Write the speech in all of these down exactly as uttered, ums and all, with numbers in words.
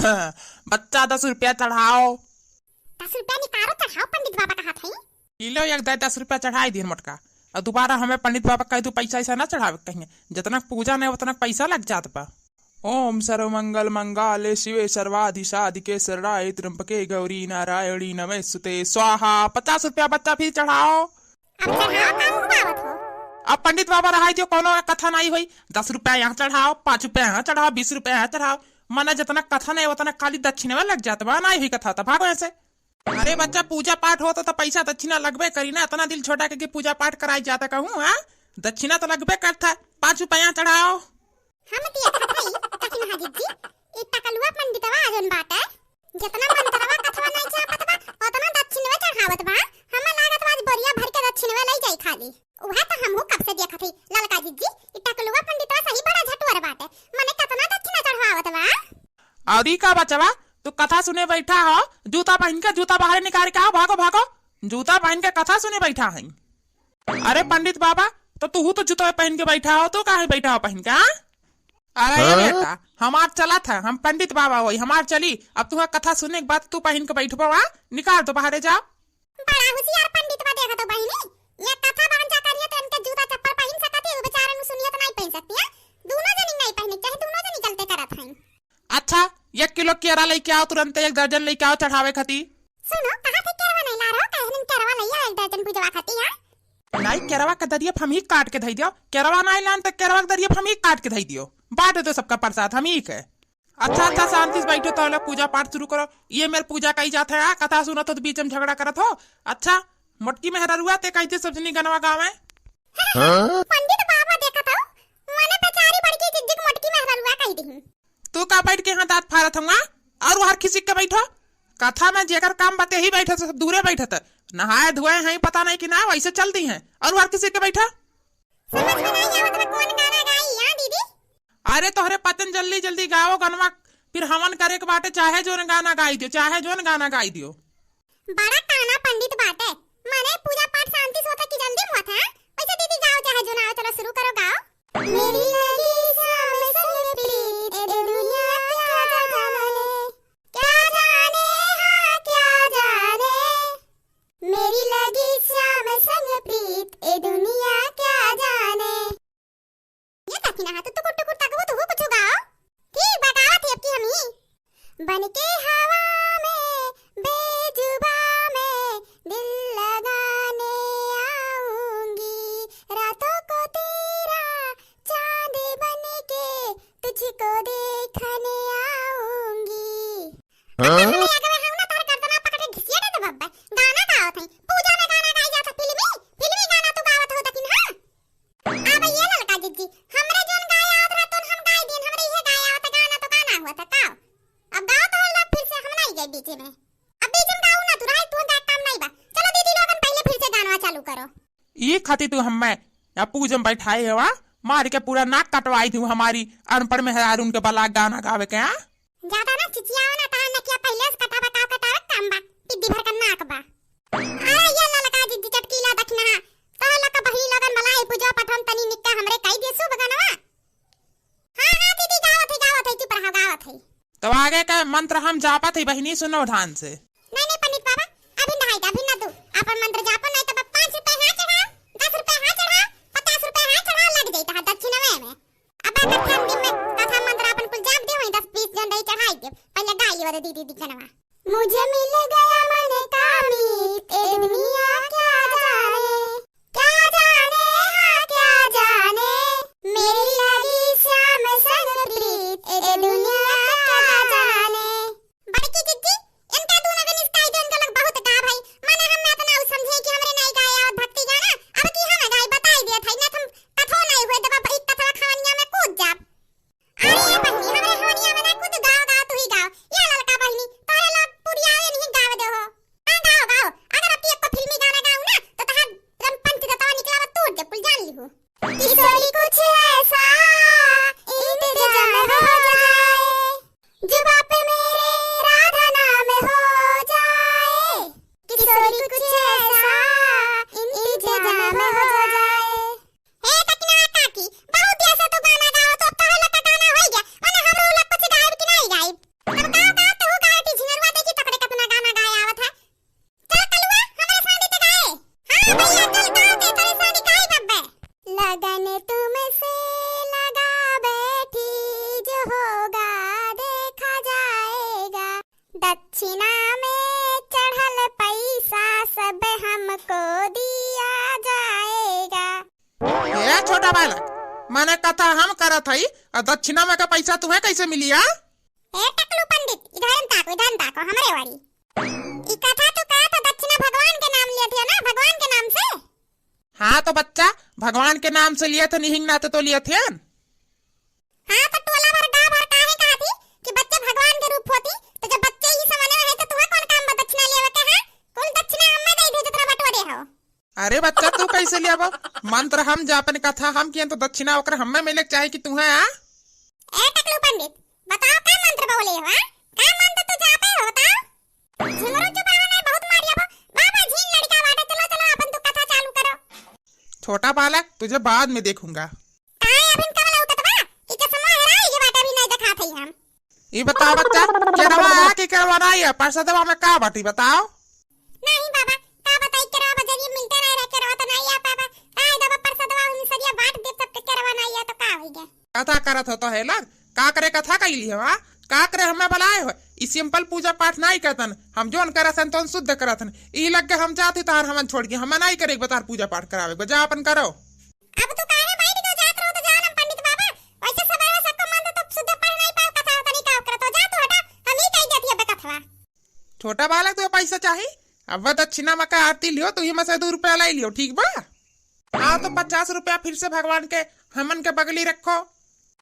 बच्चा, दस रुपया चढ़ाओ। दस रुपया निकारो, चढ़ाओ, पंडित बाबा कहत हई। ई लो, एक दाई दस रुपया चढ़ाई दिहन मोटका। अउर दुबारा हमें पंडित बाबा कह दू, पैसा ऐसा ना चढ़ावे कहिए। जितना पूजा नहीं, उतना पैसा लग जात बा। ओम सर्वमंगल मंगाले शिवे सर्वाधि साधिके शरणाय त्र्यंबके गौरी नारायणी नमस्तुते स्वाहा। पचास रुपया बच्चा फिर चढ़ाओ। अब चढ़ाओ, का मुँह बावत हो? अब पंडित बाबा रहाई दियो, कौनो कथा नहीं होई। दस रुपया यहाँ चढ़ाओ, पाँच रुपया यहाँ चढ़ाओ, बीस रुपया यहाँ चढ़ाओ। मने जितना कथा नहीं, उतना खाली दक्षिणवा लग जात बा, नहीं हुई कथा, तो भागो ऐसे। अरे बच्चा, पूजा पाठ होत तो पैसा दक्षिणा लगबे करी ना, इतना दिल छोटा के, के पूजा पाठ कराई जाता कहूँ, हाँ? दक्षिणा तो लगबे करता, पाँच रुपया चढ़ाओ। हम दिया था भाई, दक्षिणा जिज्जी, ई टकलुआ पंडितवा जौन बाटे, जितना मंत्रवा कथवा नहीं चापत बा, उतना दक्षिणवा चढ़ावत बा। हमें लागत बा आज बोरिया भर के दक्षिणवा लई जाई खाली। उहे तो हमहू कब से देखत हई, ललका जिज्जी, ई टकलुआ पंडितवा सही बड़ा झटुअर बाटे, मने कतना दक्षिणा चढ़वावत बा। और ई का बचवा, तू कथा सुने बैठा हो, जूता पहिन के, जूता बाहरे निकाल के आओ, भागो, भागो, जूता पहिन के कथा सुने बैठा है। अरे पंडित बाबा, तो तू तो जूता पहिन के बैठा हो, तो काहे बैठा हो पहिन के, हाँ? अरे ये हाँ? बेटा, हमार चलत है, हम पंडित बाबा होई, हमार चली। अब तुहा कथा सुने के बाद तू पहिन के बैठबो, हाँ? निकाल दो, बाहरे जाओ। बड़ा होशियार पंडित बा, देखा तो बहिनी, ये कथा बांचा करिए तो इनके जूता चप्पल पहिन सकती है, वो बेचारे नु सुनिए तो नहीं पहिन सकती है। दोनों जनी नहीं पहिने, चाहे दोनों जनी गलते करत हैं। अच्छा, एक किलो केरा लेके आओ, तुरंत एक दर्जन लेके आओ चढ़ावे खाती। सुनो, कहाँ से केरवा नहीं ला रहो, कहे दिन केरवा ले आओ एक दर्जन पूजवा खाती है। नहीं, केरवा का दरिया हम ही काट के धई दियो, केरवा नहीं लान तो केरवा का दरिया हम ही काट के धई दियो, बांट दो सबका प्रसाद हम ही के। अच्छा, अच्छा, शांति से बैठो, तो लोग पूजा पाठ शुरू करो। ये मेरे पूजा कही जात है, हाँ? कथा सुनत हो तो बीच में झगड़ा करत हो। अच्छा, मोटकी मेहररुआ ते कहते सब जनी गनवा गावे। हाँ? पंडित बाबा देखत हो, मने बेचारी बड़की जिज्जी के मोटकी मेहररुआ कही दी। तू का बैठ के यहाँ दांत फाड़त हुआ? और वहार खिसिक के बैठो। कथा में जेकर काम बते ही बैठे, सब दूरे बैठे थे। नहाए धोए हैं, पता नहीं कि ना, वैसे चल दी हैं। और वहार खिसिक के बैठो। समझ में नहीं आवत बा, कौन गाना गाई, हाँ दीदी? अरे तोहरे पतन, जल्दी जल्दी गाओ गनवा, फिर हवन करे के बाटे, चाहे जोन गाना गाई दियो, चाहे जोन गाना गाई दियो। बड़ा काना पंडित बाटे, माने पूजा पाठ शांति से होता कि जल्दी में होता, हाँ? वैसे दीदी गाओ चाहे जोन आओ, चलो शुरू करो, गाओ। मेरी लगी श्याम संग प्रीत, ए दुनिया क्या जाने, क्या जाने, हाँ क्या जाने, मेरी लगी श्याम संग प्रीत, ए दुनिया क्या जाने। ये काकी ना, तो टुकुर टुकुर तकबू, तू कुछ गाओ। ठीक बा, गावत ही अब की हम ही। बन के हवा में, बेजुबा में, दिल लगाने आऊंगी। रातों को तेरा चांद बन के, तुझको देखने आऊंगी। हाँ? हमें आगे में हम ना तोहर गर्दना पकड़ के घिसिया दे तो बब्बा। गाना गावत है, पूजा में गाना गाई जाता, फिल्मी, फिल्मी गाना तू गावत हो, लेकिन हाँ। अब ये ललका जिज्जी, हमरे जोन गाए आवत रहा, तोन हम गाए दीन, हमरे इहे गाए आवत गाना तो गाना हुआ था, का? अब गाओ तो लोग फिर से, हम नहीं गए बीच में। अब बीच में गाओ ना, तू रहे, तू गाए काम नहीं बा। चलो दीदी लोगन पहले फिर से गाना चालू करो। ये खातिर तू हमें या पूजा में बैठाए हवा, मार के पूरा नाक कटवाई थी हमारी अनपढ़ मेहरारून के बला गाना गावे के, हाँ? ज्यादा ना चिचियाओ ना, तार नकिया पहिले से कटा बा, का कटावे काम बा, पिद्दी भर का नाक बा। अरे ये ललका जिज्जी चटकीला दखिना, तो लोग का बहिनी लोगन मलाई पूजा पठम तनी निक्का हमरे कई दे शुभ गनवा। हाँ, हाँ दीदी, गावत है, गावत है, चुप रहा, गावत है। तो आगे का मंत्र हम जापत है बहिनी, सुनो ध्यान से। नहीं, नहीं पंडित बाबा, अभी ना है, अभी ना तू अपन मंत्र जापो, नहीं तो पाँच रुपए हाँ चढ़ा, दस रुपए हाँ चढ़ा, पचास रुपए हाँ चढ़ा, लग जाता है दक्षिणवे में। अब कथा अंतिम में कथा मंत्र अपन कुल जाप दे, वहीं दस बीस जन रही चढ़ाई दे। पहले गाई वाले दीदी दी गनवा। मुझे मिल गया मन का मीत, ए दुनिया क्या जाने, क्या जाने, हाँ क्या जाने, मेरी लगी श्याम संग प्रीत, ए दुनिया क्या जाने। बड़की जिज्जी, इनका दूनो के निस्ताई दे, इनका लोग बहुत गाँव है। माने हम इतना उ समझे कि हमरे नहीं गाए आवत भक्ति गाना, अब की हम गाई बताई देत है, ना तुम कथो नहीं हुए, जब अब ई कथवा खवनिया में कूद जाब। अरे ये बहिनी, हमरे हवनिया में ना कूद, गाओ, गाओ, तू ही गाओ। ये ललका बहिनी, तोहरे लोग पुरिया ये नहीं गावे दे हो। हाँ, गाओ, गाओ। अगर अब की एको फिल्मी गाना दक्षिणा में चढ़ल पैसा सब हमको दिया जाएगा। ए छोटा बालक, मने कथा हम करत हई, आ दक्षिणा में का पैसा तुहे कैसे मिली, आ? ए टकलू पंडित, इधर ताको, इधर ताको, हमरे वाली। ई कथा तो कहा था दक्षिणा भगवान के नाम लिया था ना, भगवान के नाम से। हाँ तो बच्चा, भगवान के नाम से लिया था, निहिंग नाते तो लिया थे। हाँ तो टोला भर गाँव भर काहे कहा थी कि बच्चे भगवान के रूप होती, तो जब बच्चे ही समझ में है तो तुहा कौन काम बा दक्षिणा लेवे के, हाँ? कुल दक्षिणा हमें दे दे जितना बटोरे हो। अरे बच्चा, तू कैसे लियाबो? मंत्र हम जापन कथा हम कियन तो दक्षिणा ओकर हमें मिले के चाहे कि तुहे, आ? ए टकलू पंडित, बताओ का मंत्र बोले हो, आ? का मंत्र तू जापे हो, बताओ? झिंगुरो चुपावा नहीं बहुत मारिया बा। बाबा झीन लड़का बाटे, चलो, चलो, अपन तू कथा चालू करो। छोटा बालक, तुझे बाद में देखूंगा। काहे अभिन कब लौकत बा? ई चश्मा हेराई के बाटे, अभी नहीं दिखात हई हम। ई बताओ बच्चा, केरवा आ कि केरवा नहीं है? परसदवा में का बाटी बताओ? नहीं बाबा, का बताई, केरवा बजरिए मिलते नहीं रहे, केरवा तो नहीं आ पाबा। काहे देबा परसदवा, उन सरिया बांट दे सबके, केरवा नहीं आ तो का होई गया? कथा करत हो तो है लग, का करे कथा कैली हो, हाँ? का करे हमें बुलाए हो? ई simple पूजा पाठ नहीं करतन, हम जोन करत हन तोन शुद्ध करत हन। ई लग के हम जात ही तहार हमन छोड़ के, हमें नहीं करे बा तहार पूजा पाठ करावे, जा अपन करो। अब तू काहे बैठ के जात रहो तो जा ना पंडित बाबा, वैसे सवेरे सबको मन तो शुद्ध पाठ नहीं पाओ, कथा होता नहीं का करत हो, जा तू हटा, हम ही कह देती अब कथवा। छोटा बालक, तो पैसा चाही? अब दक्षिणा में का आरती लियो, तू ही में से दो रुपया लाई लियो, ठीक बा? हाँ, तो पचास रुपया फिर से भगवान के हमन के बगली रखो।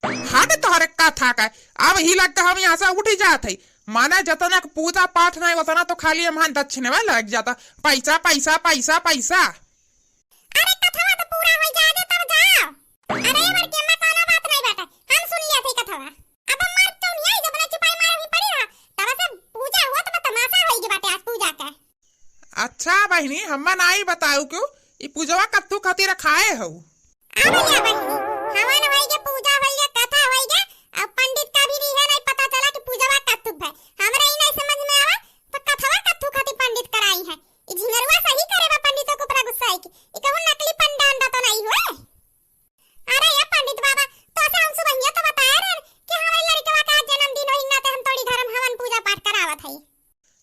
हट, तोहरे का था का? अब ही लगता हम यहाँ से उठ ही जात है। माने जतना के पूजा पाठ नहीं, उतना तो खाली हमार दक्षिणवा लग जाता। पैसा, पैसा, पैसा, पैसा। अरे, कथवा तो पूरा हो जाए दे, तब जाओ। अरे, ए बड़की अम्मा, कौनो बात नहीं बाटे, हम सुन लिया थी कथवा। अब अम्मा चौनिया जब ना चुपाई मारे भी पड़ी रहा, तब से पूजा हुआ, तब तमाशा होई के बाटे आज पूजा का। अच्छा बहिनी, हम्मा नाई बताऊ क्यों, ई पूजवा कत्थू खातिर रखाए हऊ? आ भैया बहिनी, हवन होई के पूजा होई के कथा होई के, अब पंडित का भी नहीं है, नहीं पता चला कि पूजवा कत्थू है। हमरा ही नहीं समझ में आवा, तो कथवा कत्थू खातिर पंडित कराई है। ई झिंगरुआ सही करे बा पंडितों के ऊपर गुस्सा है कि ई कहूँ नकली पंडा अंडा तो नहीं हुए। अरे ये पंडित बाबा, तो से हम सुबहिया तो बताए रहन कि हमारे लड़कवा का जन्मदिन होई ना, ते हम तोड़ी घर में हवन पूजा पाठ करावत हई।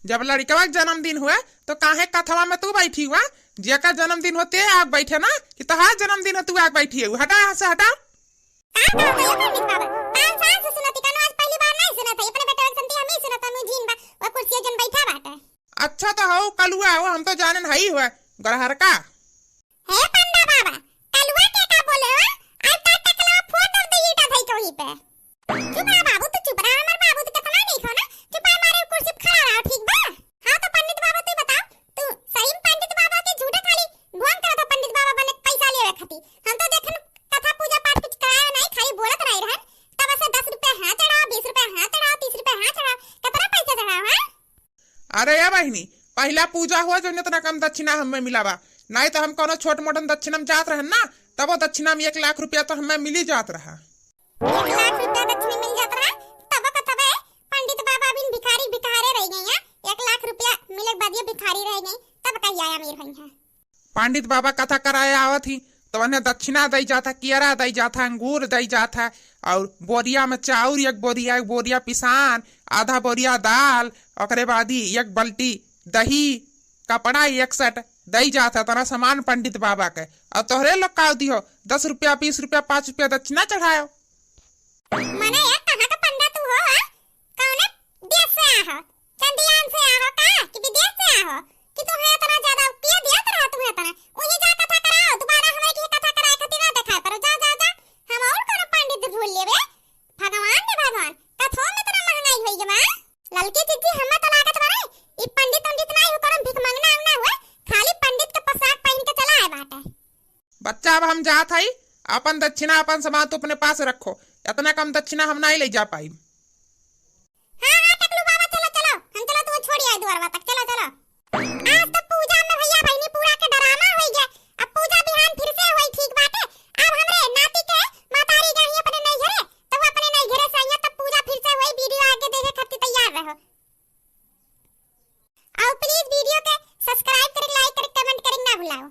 जब लड़कवा के जन्मदिन हुए तो काहे कथवा में तू बैठी हुआ? जेका जन्मदिन होते आग बैठे ना, कि तोहार जन्मदिन हो तू आग बैठी है, हटा यहाँ से, हटा। का कहत है ये पंडित बाबा? पाँच साल से सुनत ही, कानो आज पहली बार नहीं सुनत है, अपने बेटे के संती हम ही सुनत, हम ही झीन बा, वो कुर्सी जन बैठा बाटे। अच्छा तो हऊ कलुआ हो, हम तो जानन हई हुआ गरहर का। हे पंडा बाबा, कलुआ के का बोले हो? आज तो टकलवा फोड़ दे ईटा धई के वहीं पे। चुप रहा बाबू, तू चुप रहा, हमार बाबू तो कितना नहीं खो ना, चुपाई मारे कुर्सी पे खड़ा रहा, ठीक बा? हाँ तो पंडित बाबा तू बताओ, तू सही में पंडित बाबा के झूठे खाली ढोंग करत हो पंडित बाबा बने पैसा लेवे खातिर। हम तो देखन कथा पूजा पाठ कुछ कराए नहीं, खाली बोलत रही रहन, तब ऐसे दस रुपया हाँ चढ़ाओ, बीस रुपया हाँ चढ़ाओ, तीस रुपया हाँ चढ़ाओ, कितना पैसा चढ़ाओ, हाँ? अरे ए बहिनी, पहिला पूजा हुआ जो इतना कम दक्षिणा हमें मिला बा, नहीं तो हम कोनो छोट मोटन दक्षिणा में जात रहन ना, तबो दक्षिणा में एक लाख रुपया तो हमें मिली जात रहा। एक लाख रुपया दक्षिणा मिल जात रहा, तब का तबे पंडित बाबा बिन भिखारी भिखारे रह गई हैं, एक लाख रुपया मिले के बाद ये भिखारी रह गई, तब का ये अमीर हुई हैं। पंडित बाबा कथा कराए आवत ही, तो उन्हें दक्षिणा दई जात है, केरा दई जात है, अंगूर दई जात है, और बोरिया में चाउर, एक बोरिया, एक बोरिया पिसान, आधा बोरिया दाल, ओकरे बाद ही एक बाल्टी दही, कपड़ा एक set दई जात है, तना सामान पंडित बाबा के। और तोहरे लोग का दिहो, दस रुपया, बीस रुपया, पाँच रुपया दक्षिणा चढ़ायो। मने यार, कहाँ का पंडा तू हो, आ? कौने देश से आया हो? चंदियान से आया हो का? कि विदेश से आया हो? कि तुम्हें इतना ज्यादा किया दिया तो रहा तुम्हें इतना? वहीं जा कथा कराओ, दोबारा हमारे की कथा कराए खातिर ना दिखाए पड़ो। जा, जा, जा, हम और कोनो पंडित ढूंढ लेबे। भगवान रे भगवान, कथो में इतना महंगाई होई गवा। ललकी जीजी, हमें तो लागत बारे, ई पंडित उंडित ना हो, कोनो भिख मंगना उंगना हुए, खाली पंडित के पोशाक पहन के चला है बाटे। बच्चा, अब हम जात हई, अपन दक्षिणा, अपन सामान तू अपने पास रखो, इतना कम दक्षिणा हम नहीं ले जा पाई। हाँ, हाँ, टकलू बाबा, चलो, चलो, हम चलो, तू छोड़ी आई दुआरवा तक, चलो, चलो। आज तो पूजा में भैया बहिनी पूरा के drama होई गया। अब पूजा बिहान फिर से होई, ठीक बाटे। अब हमरे नाती के मातारी जाही अपने नैहरे, तो वो अपने नैहरे से आइया, तब पूजा फिर से होई। Video आगे देखे खातिर तैयार रहो। और please video के subscribe करे, like करे, comment करे ना भुलाओ।